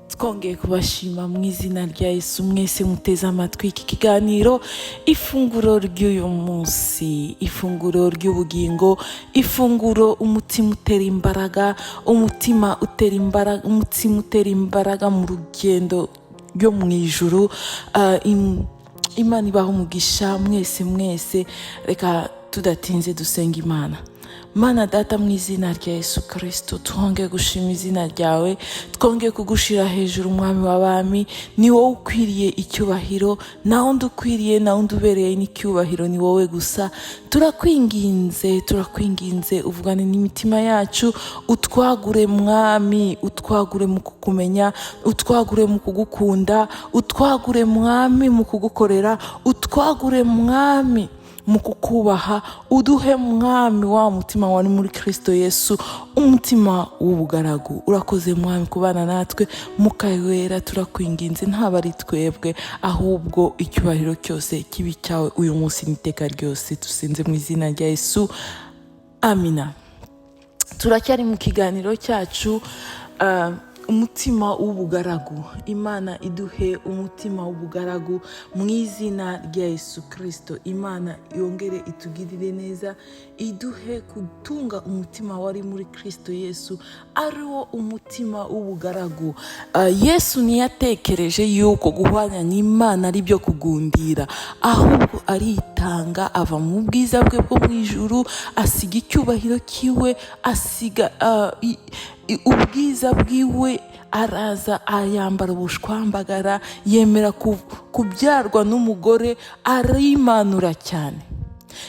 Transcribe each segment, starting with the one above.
Twongeye kubashima mu izina rya Yesu mwese muteze amatwi iki kiganiro, ifunguro ry'uyu munsi, ifunguro ry'ubugingo, ifunguro umutima utera imbaraga, umutima utera imbaraga, umutima utera imbaraga mu rugendo ryo mu ijuru. Imana ibaha umugisha mwese mwese. Reka tudatinze dusenga Imana. Mana Data, mu izina rya Yesu Kirisito, twongeye gushima izina ryawe, twongeye kugushira hejuru, Umwami w'abami. Ni wowe ukwiriye icyubahiro, nta wundi ukwiriye, nta wundi ubereye n'icyubahiro, ni wowe gusa. Turakwinginze, turakwinginze, uvugane n'imitima yacu, utwagure Mwami, utwagure mu kukumenya, utwagure mu kugukunda, utwagure Mwami mu kugukorera, utwagure Mwami mu kukubaha. Uduhe Mwami wa mutima wari muri Kirisito Yesu, umutima w'ubugaragu. Urakoze Mwami kubana natwe mukawera. Turakwinginze, ntabwo ari twebwe, ahubwo icyubahiro cyose kibi cyawe uyu munsi n'iteka ryose. Dusenze mu izina rya Yesu, amina. Turacyari mu kiganiro cyacu, umutima w'ubugaragu. Imana iduhe umutima w'ubugaragu mu izina rya Yesu Kirisito. Imana yongere itugirire neza, iduhe gutunga umutima wari muri Kirisito Yesu, ari wo umutima w'ubugaragu. Yesu ntiyatekereje yuko guhwanya n'Imana ari byo kugundira, ahubwo aritanga, ava mu bwiza bwe bwo mu ijuru, asiga icyubahiro kiwe, asiga ubwiza bwiwe, araza ayambara ubushwambagara, yemera kubyarwa n'umugore, arimanura cyane.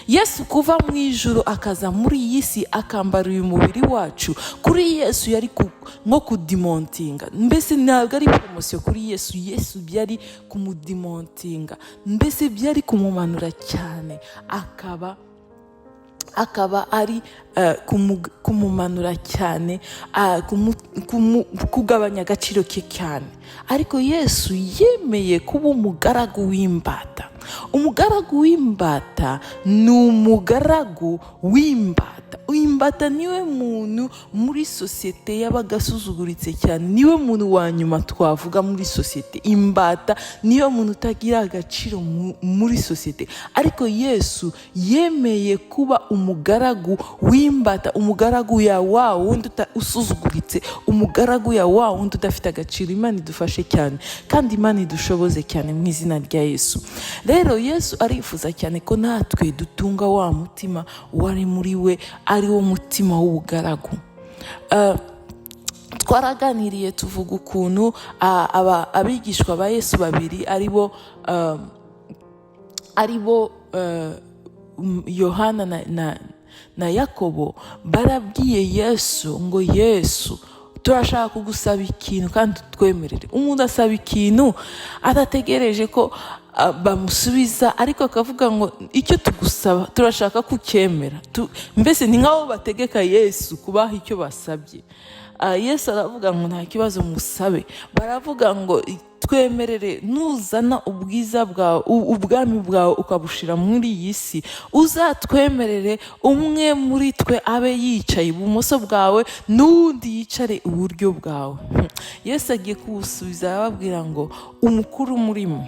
Yesu kuva mu ijuru akaza muri iyi si, akambara uyu mubiri wacu, kuri Yesu yari nko kudimontinga. Mbese ntabwo ari promotion kuri Yesu. Yesu byari kumudimontinga, mbese byari kumumanura cyane, akaba ari kumumanura cyane, kugabanya agaciro ke cyane. Ariko Yesu yemeye kuba umugaragu w'imbata. Umugaragu w'imbata ni umugaragu w'imbata. Imbata niwe muntu muri sosiyete yabaga asuzuguritse cyane, niwe muntu wa nyuma twavuga muri sosiyete. Imbata niwe muntu utagira agaciro muri sosiyete. Ariko Yesu yemeye kuba umugaragu w'imbata, umugaragu ya wa wundi usuzuguritse, umugaragu ya wa wundi udafite agaciro. Imana idufashe cyane kandi Imana idushoboze cyane mu izina rya Yesu. Rero Yesu arifuza cyane ko natwe dutunga wa mutima wari muri we, ari wo mutima w'ubugaragu. Twaraganiriye tuvuga ukuntu abigishwa ba Yesu babiri, aribo Yohana na Yakobo, barabwiye Yesu ngo: "Yesu, turashaka kugusaba ikintu kandi utwemerere." Umuntu asaba ikintu adategereje ko bamusubiza, ariko akavuga ngo: "Icyo tugusaba turashaka kucyemera." Mbese ni nk'aho bategeka Yesu kubaha icyo basabye. Yesu aravuga ngo: "Nta kibazo, musabe." Baravuga ngo: "Twemerere, nuzana ubwiza bwawe, ubwami bwawe ukabushira muri iyi si, uzatwemerere umwe muri twe abe yicaye ibumoso bwawe n'undi yicare iburyo bwawe." Yesu agiye kuwusubiza, arababwira ngo: "Umukuru muri mwe,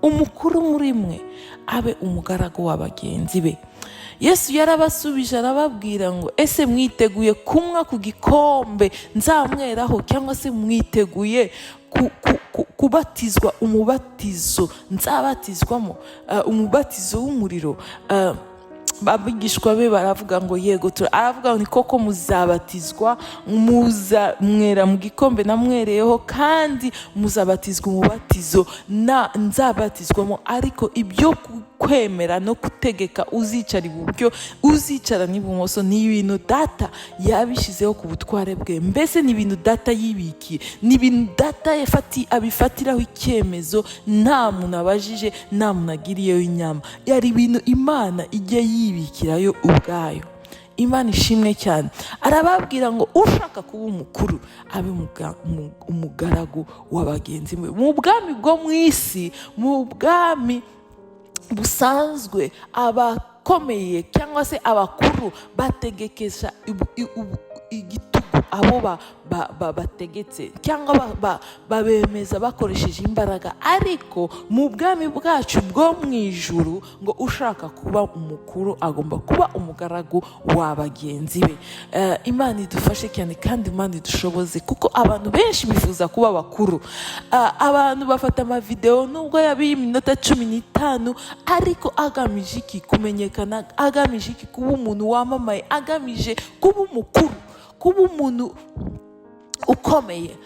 umukuru muri mwe abe umugaragu wa bagenzi be." Yesu yarabasubije arababwira ngo: "Ese mwiteguye kunywa ku gikombe nzamweraho, cyangwa se mwiteguye kubatizwa umubatizo nzabatizwamo, umubatizo w'umuriro?" Abigishwa be baravuga ngo: "Yego." Aravuga ngo: "Ni koko muzabatizwa, muzamwera mu gikombe namwereyeho, kandi muzabatizwa umubatizo na nzabatizwamo. Ariko ibyo kwemera no gutegeka uzicara iburyo, uzicara n'ibumoso, ni ibintu Data yabishyizeho ku butware bwe." Mbese ni ibintu Data yibikiye, ni ibintu Data abifatiraho icyemezo, nta muntu abajije, nta muntu agiriyeho inyama. Yari ibintu Imana ijya yibikirayo ubwayo. Imana ishimwe cyane. Arababwira ngo: "Ushaka kuba umukuru abe umugaragu wa bagenzi be." Mu bwami bwo mu isi, mu bwami busanzwe, abakomeye cyangwa se abakuru bategekesha igitugu. abo bategetse cyangwa babemeza bakoresheje imbaraga. Ariko mu bwami bwacu bwo mu ijuru, ngo ushaka kuba umukuru agomba kuba umugaragu wa bagenzi be. Imana idufashe cyane kandi Imana idushoboze, kuko abantu benshi bifuza kuba bakuru. Abantu bafata amavidewo nubwo yaba iminota 15, ariko agamije iki? Kumenyekana. Agamije iki? Kuba umuntu wamamaye. Agamije kuba umukuru, kuba umuntu ukomeye.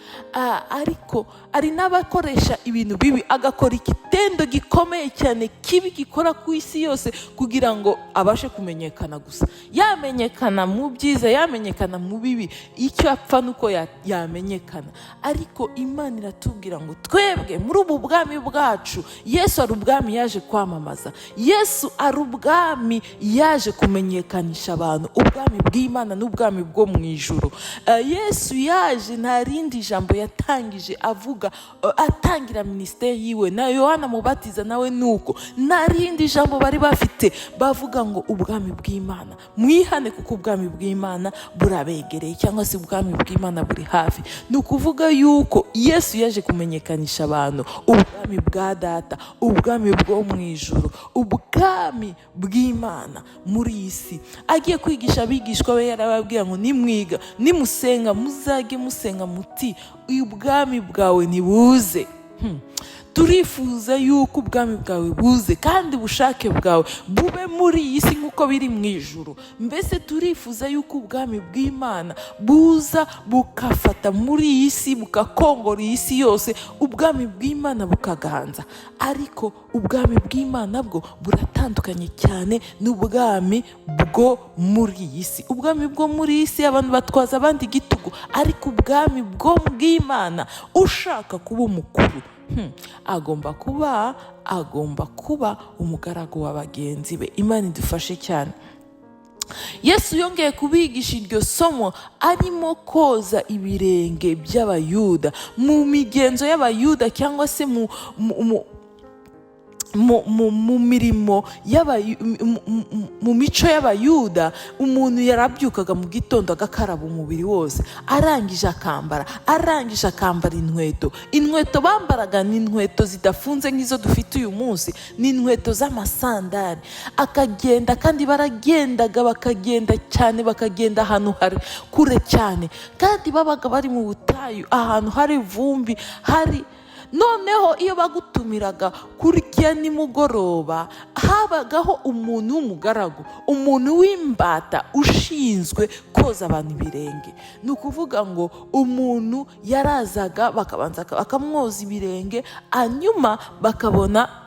Ariko hari n'abakoresha ibintu bibi, agakora igitendo gikomeye cyane kibi gikora ku isi yose kugira ngo abashe kumenyekana gusa. Yamenyekana mu byiza, yamenyekana mu bibi, icyo apfa nuko yamenyekana. Ariko Imana iratubwira ngo twebwe muri ubu bwami bwacu, Yesu ari ubwami yaje kwamamaza, Yesu ari ubwami yaje kumenyekanisha abantu, ubwami bw'Imana n'ubwami bwo mu ijuru. Yesu yaje, nta rindi jambo yatangije avuga, atangira minisiteri yiwe, na Yohana Mubatiza nawe nuko nta rindi jambo bari bafite, bavuga ngo ubwami bw'Imana, mwihane kuko ubwami bw'Imana burabegereye, cyangwa se ubwami bw'Imana buri hafi. Ni ukuvuga yuko Yesu yaje kumenyekanisha abantu ubwami bwa Data, ubwami bwo mu ijuru, ubwami bw'Imana muri iyi si. Agiye kwigisha abigishwa be, yarababwira ngo nimwiga, nimusenga, muzajye musenga muti ubwami bwawe nibuze. Turifuza yuko ubwami bwawe buze kandi ubushake bwawe bube muri iyi si nk'uko biri mu ijuru. Mbese turifuza yuko ubwami bw'Imana buza bukafata muri iyi si, bukakongora iyi si yose, ubwami bw'Imana bukaganza. Ariko ubwami bw'Imana bwo buratandukanye cyane n'ubwami bwo muri iyi si. Ubwami bwo muri iyi si, abantu batwaza abandi igitugu, ariko ubwami bwo bw'Imana, ushaka kuba umukuru agomba kuba umugaragu wa bagenzi be. Imana idufashe cyane. Yesu yongeye kubigisha iryo somo arimo koza ibirenge by'Abayuda. Mu migenzo y'Abayuda, cyangwa se mu mirimo mu mico y'Abayuda, umuntu yarabyukaga mu gitondo agakaraba umubiri wose, arangije akambara inkweto. Inkweto bambaraga ni inkweto zidafunze nk'izo dufite uyu munsi, ni inkweto z'amasandari. Akagenda, kandi baragendaga, bakagenda cyane, bakagenda ahantu hari kure cyane, kandi babaga bari mu butayu, ahantu hari ivumbi hari. Noneho iyo bagutumiraga kurya nimugoroba, habagaho umuntu w'umugaragu, umuntu w'imbata ushinzwe koza abantu ibirenge. Ni ukuvuga ngo umuntu yarazaga, bakabanza bakamwoza ibirenge, hanyuma bakabona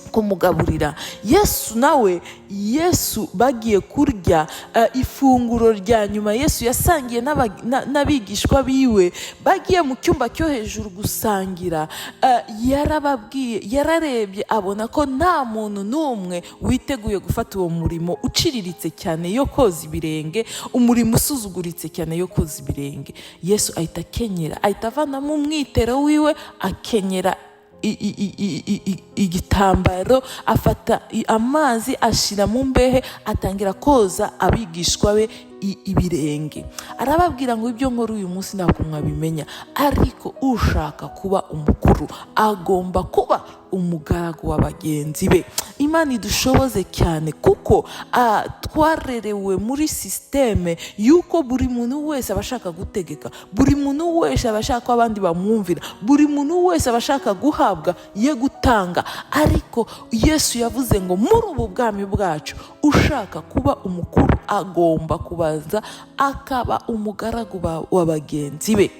kumugaburira. Yesu nawe, Yesu bagiye kurya ifunguro rya nyuma Yesu yasangiye n'abigishwa biwe, bagiye mu cyumba cyo hejuru gusangira, yarababwiye, yararebye abona ko nta muntu n'umwe witeguye gufata uwo murimo uciriritse cyane yo koza ibirenge, umurimo usuzuguritse cyane yo koza ibirenge. Yesu ahita akenyera, ahita avanamo umwitero wiwe, akenyera igitambaro, afata amazi ashyira mu mbehe, atangira koza abigishwa be ibirenge. Arababwira ngo ibyo nkora uyu munsi ntabwo mwabimenya, ariko ushaka kuba umukuru agomba kuba umugaragu wa bagenzi be. Imana idushoboze cyane, kuko twarerewe muri sisiteme y'uko buri muntu wese aba ashaka gutegeka, buri muntu wese aba ashaka ko abandi bamwumvira, buri muntu wese aba ashaka guhabwa ye gutanga. Ariko Yesu yavuze ngo muri ubu bwami bwacu, ushaka kuba umukuru agomba kubanza akaba umugaragu wa bagenzi be.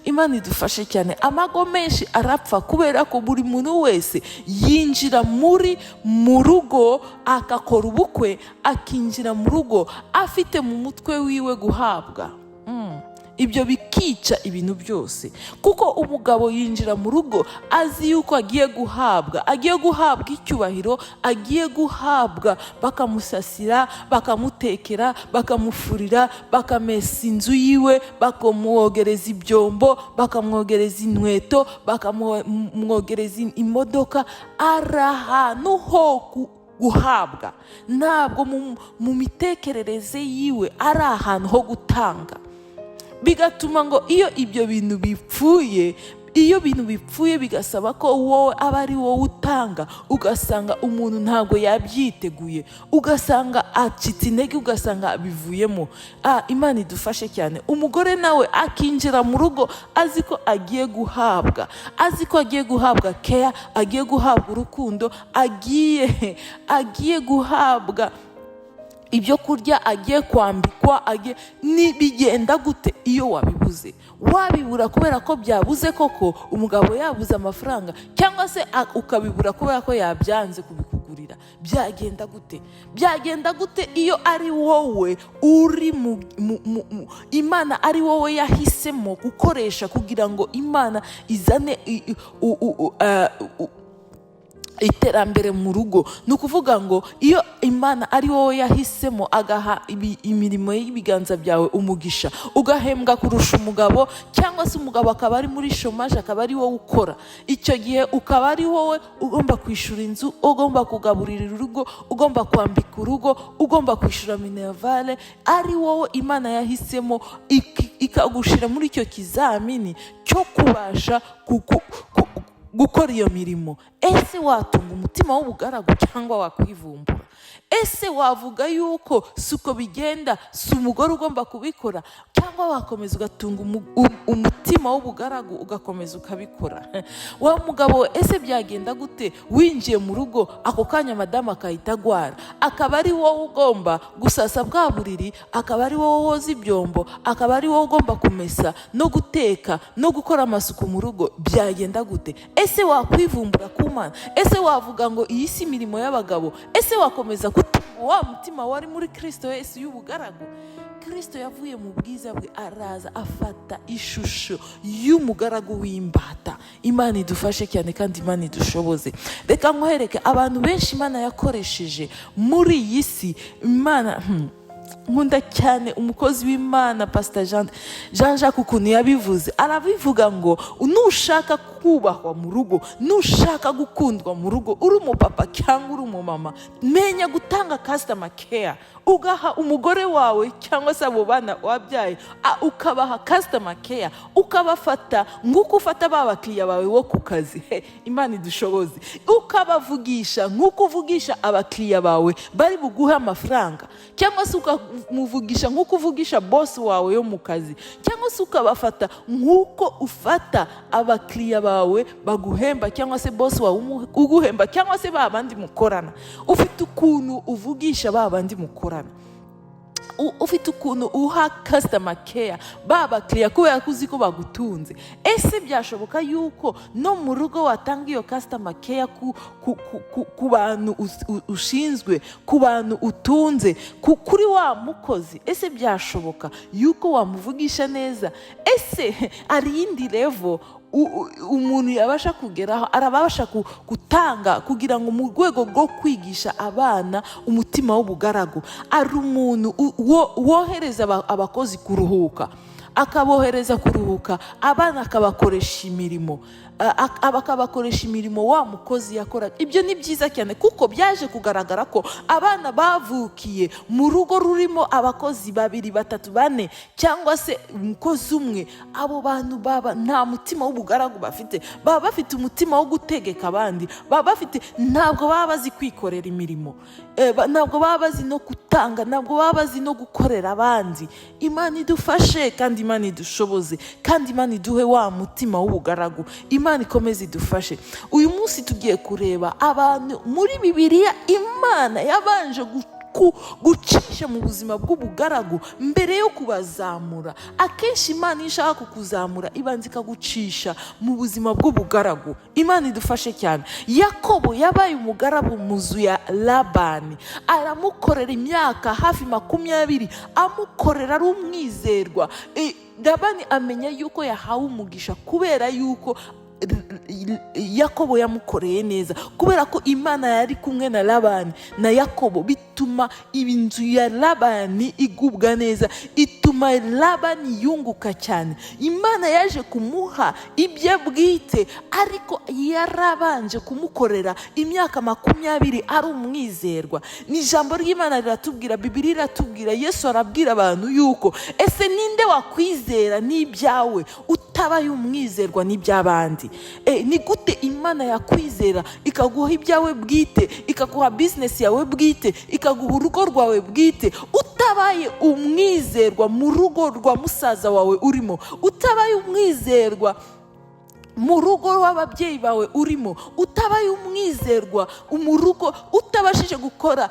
Imana idufashe cyane. Amago menshi arapfa kubera ko buri muntu wese yinjira mu rugo agakora ubukwe, akinjira mu rugo afite mu mutwe wiwe guhabwa. Ibyo bikica ibintu byose, kuko umugabo yinjira mu rugo azi yuko agiye guhabwa, agiye guhabwa icyubahiro, agiye guhabwa, bakamusasira, bakamutekera, bakamufurira, bakamesa inzu yiwe, bakamwogereza ibyombo, bakamwogereza inkweto, bakamwogereza imodoka. Ari ahantu ho guhabwa, ntabwo mu mitekerereze yiwe ari ahantu ho gutanga. Bigatuma ngo iyo ibyo bintu bipfuye, iyo bintu bipfuye, bigasaba ko wowe aba ari wowe utanga, ugasanga umuntu ntabwo yabyiteguye, ugasanga acitse intege, ugasanga bivuyemo. Imana idufashe cyane. Umugore nawe akinjira mu rugo azi ko agiye guhabwa, azi ko agiye guhabwa keya, agiye guhabwa urukundo, agiye guhabwa ibyo kurya, agiye kwambikwa, agiye ni bigenda gute iyo wabibuze? Wabibura kubera ko byabuze koko, umugabo yabuze amafaranga, cyangwa se ukabibura kubera ko yabyanze kubikugurira. Byagenda gute? Byagenda gute iyo ari wowe uri mu Imana, ari wowe yahisemo gukoresha kugira ngo Imana izane iterambere mu rugo? Ni ukuvuga ngo iyo Imana ari wowe yahisemo, agaha imirimo y'ibiganza byawe umugisha, ugahembwa kurusha umugabo, cyangwa se umugabo akaba ari muri chômage, akaba ari wowe ukora, icyo gihe ukaba ari wowe ugomba kwishyura inzu, ugomba kugaburira urugo, ugomba kwambika urugo, ugomba kwishyura minerval, ari wowe Imana yahisemo, ikagushyira muri icyo kizamini cyo kubasha gukora iyo mirimo, ese watunga umutima w'ubugaragu cyangwa wakwivumbura? Ese wavuga yuko si uko bigenda, si umugore ugomba kubikora, cyangwa wakomeza ugatunga umutima w'ubugaragu, ugakomeza ukabikora? Wa mugabo we, ese byagenda gute winjiye mu rugo, ako kanya madamu akahita agwara, akaba ari wowe ugomba gusasa bwa buriri, akaba ari wowe woza ibyombo, akaba ari wowe ugomba kumesa no guteka no gukora amasuku mu rugo? Byagenda gute? Ese wakwivumbura ku Mana? Ese wavuga ngo iyi si imirimo y'abagabo? Ese wakomeza gutunga wa mutima wari muri Kirisito Yesu y'ubugaragu? Kirisito yavuye mu bwiza bwe, araza afata ishusho y'umugaragu w'imbata. Imana idufashe cyane kandi Imana idushoboze. Reka nkwereke abantu benshi Imana yakoresheje muri iyi si. Imana, nkunda cyane umukozi w'Imana Pasita Jean Jacques, ukuntu yabivuze. Arabivuga ngo nushaka kubahwa mu rugo, nushaka gukundwa mu rugo, uri umupapa cyangwa uri umumama, menya gutanga customer care, ugaha umugore wawe cyangwa se abo bana wabyaye, ukabaha customer care, ukabafata nk'uko ufata ba bakiriya bawe bo ku kazi. He, Imana idushoboze. Ukabavugisha nk'uko uvugisha abakiriya bawe bari buguhe amafaranga, cyangwa se ukamuvugisha nk'uko uvugisha boss wawe yo mu kazi, cyangwa se ukabafata nk'uko ufata abakiriya bawe baguhemba, cyangwa se boss wawe uguhemba, cyangwa se ba bandi mukorana. Ufite ukuntu uvugisha ba bandi mukorana, ufite ukuntu uha customer care ba bakiriya, kubera ko uzi ko bagutunze. Ese byashoboka yuko no mu rugo watanga iyo customer care ku bantu ushinzwe, ku bantu utunze, kuri wa mukozi? Ese byashoboka yuko wamuvugisha neza? Ese hari iyindi level umuntu yabasha kugeraho, arabasha gutanga kugira ngo mu rwego rwo kwigisha abana umutima w'ubugaragu? Ari umuntu wohereza abakozi kuruhuka, akabohereza kuruhuka, abana akabakoresha imirimo, akabakoresha imirimo wa mukozi yakoraga. Ibyo ni byiza cyane, kuko byaje kugaragara ko abana bavukiye mu rugo rurimo abakozi babiri, batatu, bane, cyangwa se umukozi umwe, abo bantu baba nta mutima w'ubugaragu bafite. Baba bafite umutima wo gutegeka abandi, baba bafite, ntabwo baba bazi kwikorera imirimo, ntabwo baba bazi no gutanga, ntabwo baba bazi no gukorera abandi. Imana idufashe kandi Imana idushoboze kandi Imana iduhe wa mutima w'ubugaragu. Imana ikomeze idufashe. Uyu munsi tugiye kureba abantu muri Bibiliya Imana yabanje gucisha mu buzima bw'ubugaragu mbere yo kubazamura. Akenshi Imana iyo ishaka kukuzamura, ibanza ikagucisha mu buzima bw'ubugaragu. Imana idufashe cyane. Yakobo yabaye umugaragu mu nzu ya Labani, aramukorera imyaka hafi 20, amukorera ari umwizerwa. Labani amenya yuko yahawe umugisha kubera yuko Yakobo yamukoreye neza. Kubera ko Imana yari kumwe na Labani na Yakobo, bituma inzu ya Labani igubwa neza, ituma Labani yunguka cyane. Imana yaje kumuha ibye bwite, ariko yarabanje kumukorera imyaka 20 ari umwizerwa. Ni ijambo ry'Imana riratubwira, Bibiliya iratubwira, Yesu arabwira abantu yuko: "Ese ninde wakwizera n'ibyawe utabaye umwizerwa n'iby'abandi?" Ni gute Imana yakwizera ikaguha ibyawe bwite, ikaguha bizinesi yawe bwite, ikaguha urugo rwawe bwite, utabaye umwizerwa mu rugo rwa musaza wawe urimo, utabaye umwizerwa mu rugo rw'ababyeyi bawe urimo, utabaye umwizerwa mu rugo, utabashije gukora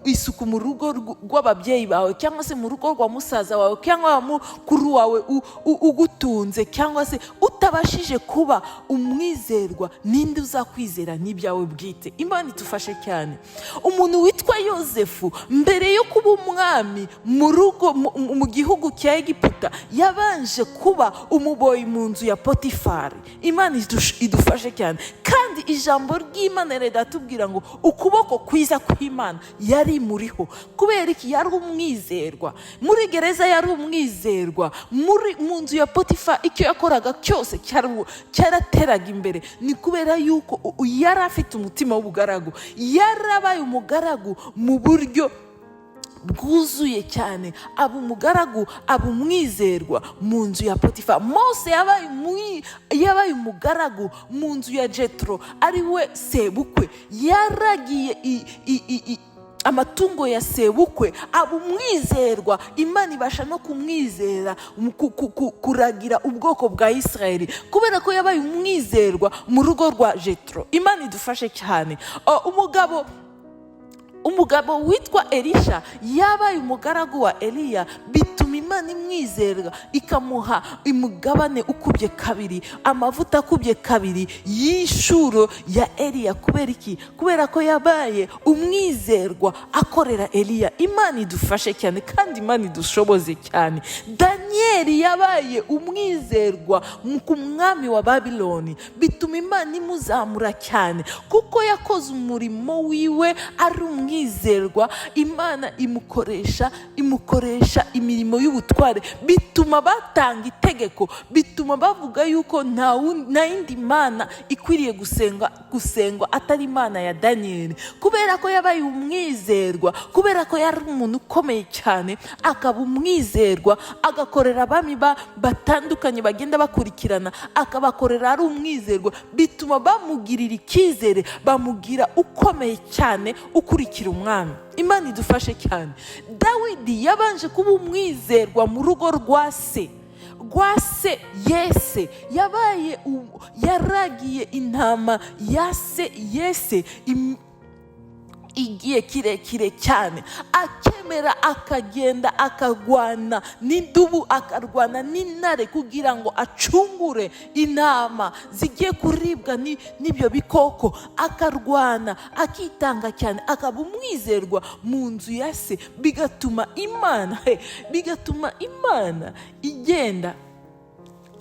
isuku mu rugo rw'ababyeyi bawe, cyangwa se mu rugo rwa musaza wawe cyangwa wa mukuru wawe ugutunze, cyangwa se utabashije kuba umwizerwa, ninde uzakwizera n'ibyawe bwite? Imana idufashe cyane. Umuntu witwa Yosefu, mbere yo kuba umwami mu rugo mu gihugu cya Egiputa, yabanje kuba umuboyi mu nzu ya Potifari. Imana idufashe cyane. Kandi ijambo ry'Imana riratubwira ngo ukuboko kwiza kw'Imana yari muriho. Kubera iki? Yari umwizerwa muri gereza, yari umwizerwa mu nzu ya Potifa. Icyo yakoraga cyose cyarateraga imbere. Ni kubera yuko yari afite umutima w'ubugaragu, yarabaye umugaragu mu buryo bwuzuye cyane, aba umugaragu, aba umwizerwa mu nzu ya Potifa. Mose yabaye umugaragu mu nzu ya Jetro, ari we sebukwe. Yaragiye amatungo ya sebukwe, aba umwizerwa. Imana ibasha no kumwizera kuragira ubwoko bwa Isirayeli, kubera ko yabaye umwizerwa mu rugo rwa Jetro. Imana idufashe cyane. Umugabo witwa Elisha yabaye umugaragu wa Eliya, bituma Imana imwizera, ikamuha umugabane ukubye kabiri, amavuta akubye kabiri y'inshuro ya Eliya. Kubera iki? Kubera ko yabaye umwizerwa akorera Eliya. Imana idufashe cyane kandi Imana idushoboze cyane. Daniyeli yabaye umwizerwa ku mwami wa Babiloni, bituma Imana imuzamura cyane, kuko yakoze umurimo wiwe ari umwizerwa. Imana imukoresha imirimo y'ubutware, bituma batanga itegeko, bituma bavuga yuko nta yindi mana ikwiriye gusengwa atari Imana ya Daniyeli, kubera ko yabaye umwizerwa, kubera ko yari umuntu ukomeye cyane, akaba umwizerwa, agakorera abami batandukanye bagenda bakurikirana, akabakorera ari umwizerwa, bituma bamugirira icyizere, bamugira ukomeye cyane ukurikira umwami. Imana idufashe cyane. Dawidi yabanje kuba umwizerwa mu rugo rwa se Yese. Yaragiye intama ya se Yese igihe kirekire cyane, akemera akagenda akarwana n'idubu, akarwana n'intare, kugira ngo acungure intama zigiye kuribwa n'ibyo bikoko, akarwana, akitanga cyane, akaba umwizerwa mu nzu ya se, bigatuma Imana igenda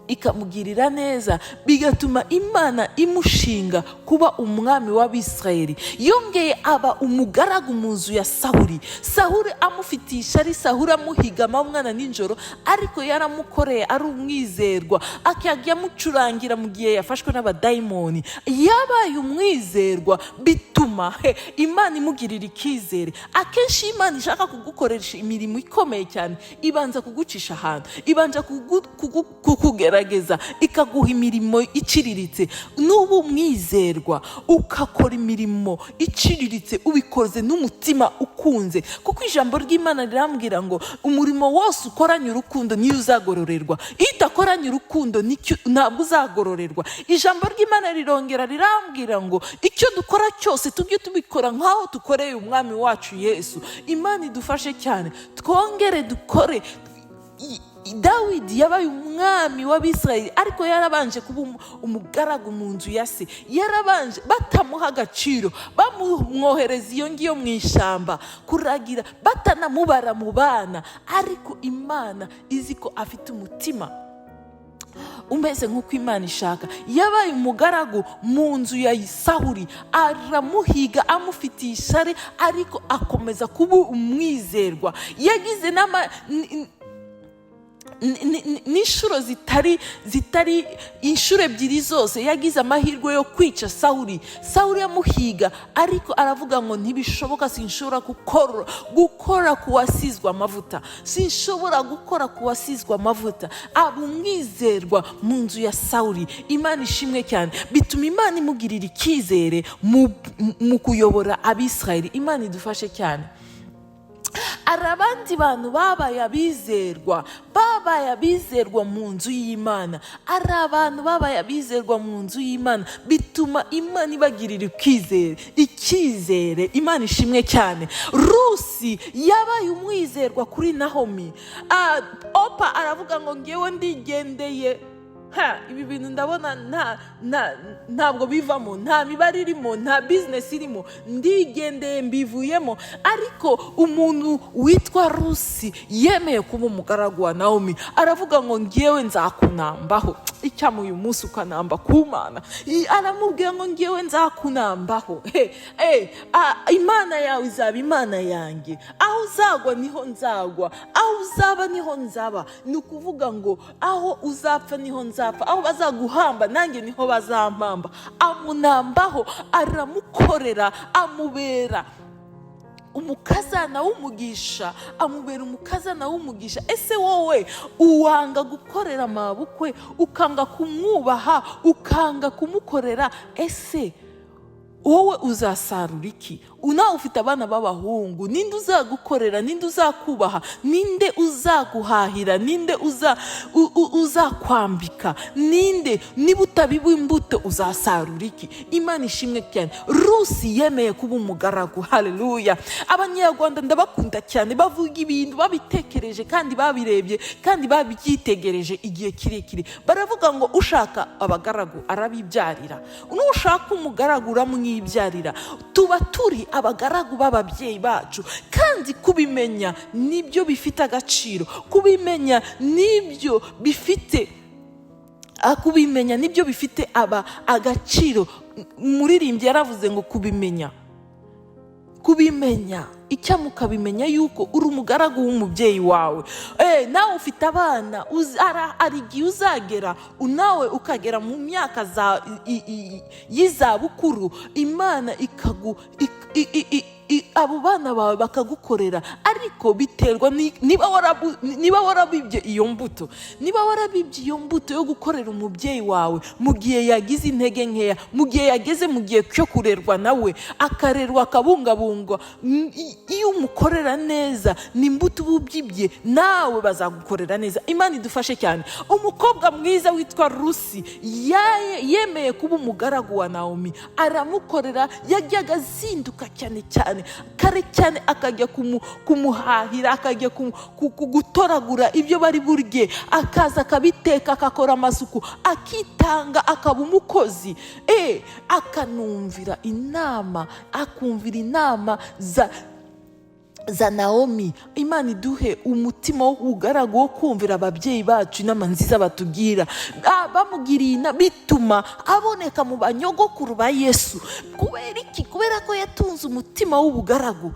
ikamugirira neza, bigatuma Imana imushinga kuba umwami w'Abisirayeli. Yongeye aba umugaragu mu nzu ya Sawuli. Sawuli amufitiye ishyari, Sawuli amuhiga amanywa na nijoro, ariko yaramukoreye ari umwizerwa, akajya amucurangira mu gihe yafashwe n'abadayimoni. Yabaye umwizerwa, bituma Imana imugirira icyizere. Akenshi iyo Imana ishaka kugukoresha imirimo ikomeye cyane, ibanza kugucisha ahantu, ibanza kukugerageza, ikaguha imirimo iciriritse. N'ubu umwizerwa, ukakora imirimo iciriritse, ubikoze n'umutima ukunze, kuko ijambo ry'Imana rirambwira ngo umurimo wose ukoranye urukundo niyo uzagororerwa. Iyo udakoranye urukundo ntabwo uzagororerwa. Ijambo ry'Imana rirongera rirambwira ngo icyo dukora cyose tujye tubikora nk'aho dukoreye umwami wacu Yesu. Imana idufashe cyane, twongere dukore. Dawidi yabaye umwami w'Abisirayeli, ariko yarabanje kuba umugaragu mu nzu ya se. Yarabanje batamuha agaciro, bamwohereza iyo ngiyo mu ishyamba kuragira, batanamubara mu bana, ariko Imana izi ko afite umutima Umeze nk'uko Imana ishaka. Yabaye umugaragu mu nzu ya Sawuri, aramuhiga amufitiye ishyari, ariko akomeza kuba umwizerwa. Yagize n'inshuro zitari inshuro ebyiri zose yagize amahirwe yo kwica Sawuri. Sawuri yamuhiga, ariko aravuga ngo: "Ntibishoboka, sinshobora gukora ku wasizwe amavuta, sinshobora gukora ku wasizwe amavuta." Aba umwizerwa mu nzu ya Sawuri. Imana ishimwe cyane. Bituma Imana imugirira icyizere mu kuyobora Abisirayeli. Imana idufashe cyane. Hari abandi bantu babaye abizerwa mu nzu y'Imana. Hari abantu babaye abizerwa mu nzu y'Imana, bituma Imana ibagirira icyizere. Imana ishimwe cyane. Rusi yabaye umwizerwa kuri Nahomi. Opa aravuga ngo: "Ngewe ndigendeye. Ha, ibi bintu ndabona ntabwo bivamo, nta mibare irimo, nta bizinesi irimo, ndigendeye, mbivuyemo." Ariko umuntu witwa Rusi yemeye kuba umugaragu wa Nawomi, aravuga ngo: "Ngewe nzakunambaho." Icyama uyu munsi ukanamba ku Mana. Aramubwira ngo: "Ngewe nzakunambaho. He, Imana yawe izaba Imana yanjye. Aho uzagwa niho nzagwa, aho uzaba niho nzaba." Ni ukuvuga ngo aho uzapfa niho nzapfa, aho bazaguhamba nanjye niho bazampamba. Amunambaho, aramukorera, amubera umukazana w'umugisha, amubera umukazana w'umugisha. Ese wowe uwanga gukorera mabukwe, ukanga kumwubaha, ukanga kumukorera, ese wowe uzasarura iki? Nawe ufite abana b'abahungu, ninde uzagukorera? Ninde uzakubaha? Ninde uzaguhahira? Ninde uzakwambika? Ninde? Niba utabiba imbuto, uzasarura iki? Imana ishimwe cyane. Rusi yemeye kuba umugaragu. Haleluya! Abanyarwanda ndabakunda cyane, bavuga ibintu babitekereje kandi babirebye kandi babyitegereje igihe kirekire. Baravuga ngo ushaka abagaragu arabibyarira, nushaka umugaragu uramwibyarira. Tuba turi abagaragu b'ababyeyi bacu, kandi kubimenya nibyo bifite agaciro, kubimenya nibyo bifite aba agaciro. Umuririmbyi yaravuze ngo kubimenya, icyampa ukabimenya yuko uri umugaragu w'umubyeyi wawe. Nawe ufite abana, hari igihe uzagera nawe ukagera mu myaka y'izabukuru, Imana ikagu abo bana bawe bakagukorera. Ariko biterwa niba warabibye iyo mbuto, niba warabibye iyo mbuto yo gukorera umubyeyi wawe mu gihe yagize intege nkeya, mu gihe yageze mu gihe cyo kurerwa, nawe akarerwa, akabungabungwa. Iyo umukorera neza, ni imbuto uba ubyibye, nawe bazagukorera neza. Imana idufashe cyane. Umukobwa mwiza witwa Rusi yemeye kuba umugaragu wa Nawomi, aramukorera. Yajyaga azinduka cyane cyane, kare cyane, akajya kumuhahira, akajya gutoragura ibyo bari burye, akaza akabiteka, akakora amasuku, akitanga, akaba umukozi, akanumvira inama, akumvira inama za Nawomi. Imana iduhe umutima w'ubugaragu, wo kumvira ababyeyi bacu inama nziza batubwira. Bamugiriye inama bituma aboneka mu banyogokuru ba Yesu. Kubera iki? Kubera ko yatunze umutima w'ubugaragu.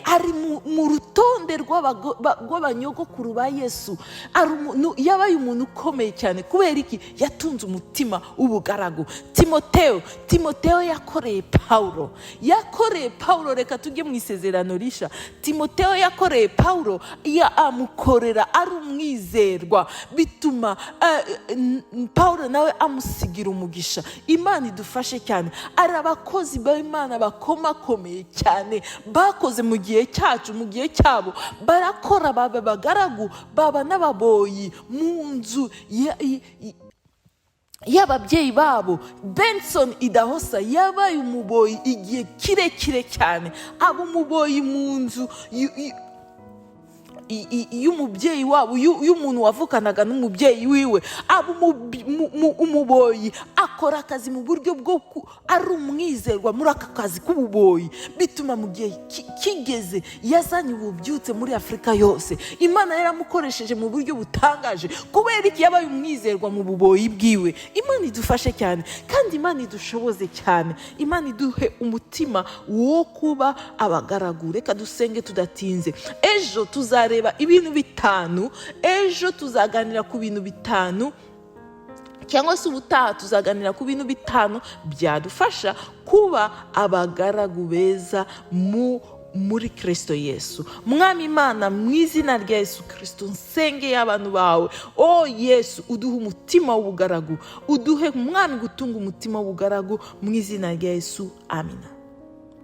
Ari mu rutonde rw'abanyogokuru ba Yesu. Yabaye umuntu ukomeye cyane. Kubera iki? Yatunze umutima w'ubugaragu. Timoteo yakoreye Pawulo, yakoreye Pawulo. Reka tujye mu Isezerano Rishya. Timoteo yakoreye Pawulo, amukorera ari umwizerwa, bituma Pawulo nawe amusigira umugisha. Imana idufashe cyane. Ari abakozi b'Imana bakomakomeye cyane bakoze mu gihe cyacu, mu gihe cyabo barakora, baba abagaragu, baba n'ababoyi mu nzu y'ababyeyi babo. Benson Idahosa yabaye umuboyi igihe kirekire cyane, aba umuboyi mu nzu y'umubyeyi wabo, y'umuntu wavukanaga n'umubyeyi wiwe, aba umuboyi, akora akazi mu buryo bwo ari umwizerwa muri aka kazi k'ububoyi. Bituma mu gihe kigeze yazanye ububyutse muri Afurika yose. Imana yaramukoresheje mu buryo butangaje. Kubera iki? Yabaye umwizerwa mu buboyi bwiwe. Imana idufashe cyane, kandi Imana idushoboze cyane. Imana iduhe umutima wo kuba abagaragu. Reka dusenge tudatinze. Ejo tuzareba ibintu 5, ejo tuzaganira ku bintu 5, cyangwa se ubutaha tuzaganira ku bintu 5 byadufasha kuba abagaragu beza muri Kirisito Yesu. Mwami Imana, mu izina rya Yesu Kirisito, nsengeye abantu bawe. O Yesu, uduhe umutima w'ubugaragu, uduhe, Mwami, gutunga umutima w'ubugaragu, mu izina rya Yesu, amina.